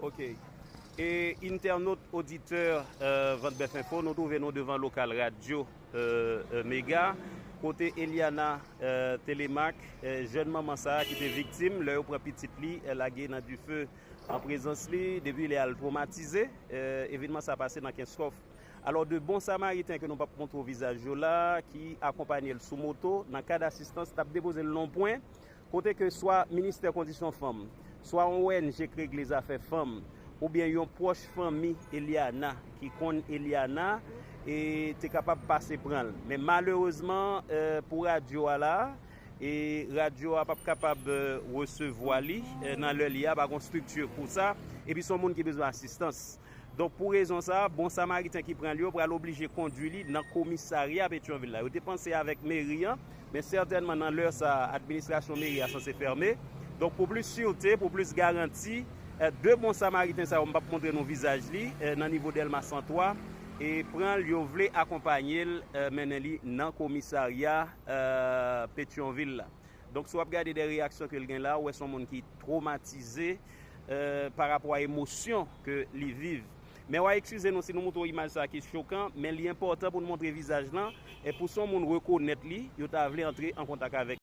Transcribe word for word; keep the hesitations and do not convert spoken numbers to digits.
Ok. E entènot, oditè, euh, Vant Bèf Enfo, nou twouve nou devan lokal radyo, euh, euh, Mega, kote Eliana, euh, Telemaque, euh, jèn manman sa a ki te viktim lè yo pran pitit li, euh, lage nan dife an prezans li, depi lè a l twomatize. Euh, evènman sa a pase nan Kenskòf. Alò, de bon samariten ke nou p ap montre w vizaj yo la, ki akonpanye l sou moto, nan kad asistans, t ap depoze l nan yon pwen, kote ke swa Ministè Kondisyon Fanm, swa yon O N G k regle zafè fanm, oubyen yon pwòch fanmi Eliana ki konn Eliana, e te kapab pase pran l. Men malerezman, euh, pou radyo a la, e radyo a p ap kapab, euh, resevwa li, euh, nan lè li a, pa gon estrikti pou sa, epi se yon moun ki bezwen asistans. Donk, pou rezon sa a, bon samariten ki pran li yo pral oblije kondui li nan komisarya Petyonvil la. Yo te panse avèk meri an, men sètènman nan lè sa a, administrasyon meri a sanse fèmen. Donk, pou plis sirte, pou plis garanti, eh, de bon samariten sa yo, m p ap montre nou vizaj li, eh, nan nivo Dèlma san twa, e pran l, yo vle akonpanye l, eh, mennen li nan komisarya, eh, Petyonvil la. Donk, si w ap gade de reyaksyon ke l gen la, ou wè se yon moun ki twomatize, eh, pa rapò a emosyon ke li viv. Men w a eskize nou si nou montre w imaj sa a ki chokan, men li enpòtan pou n montre vizaj lan, e pou se yon moun rekonèt li, yo ta vle antre an kontak avèk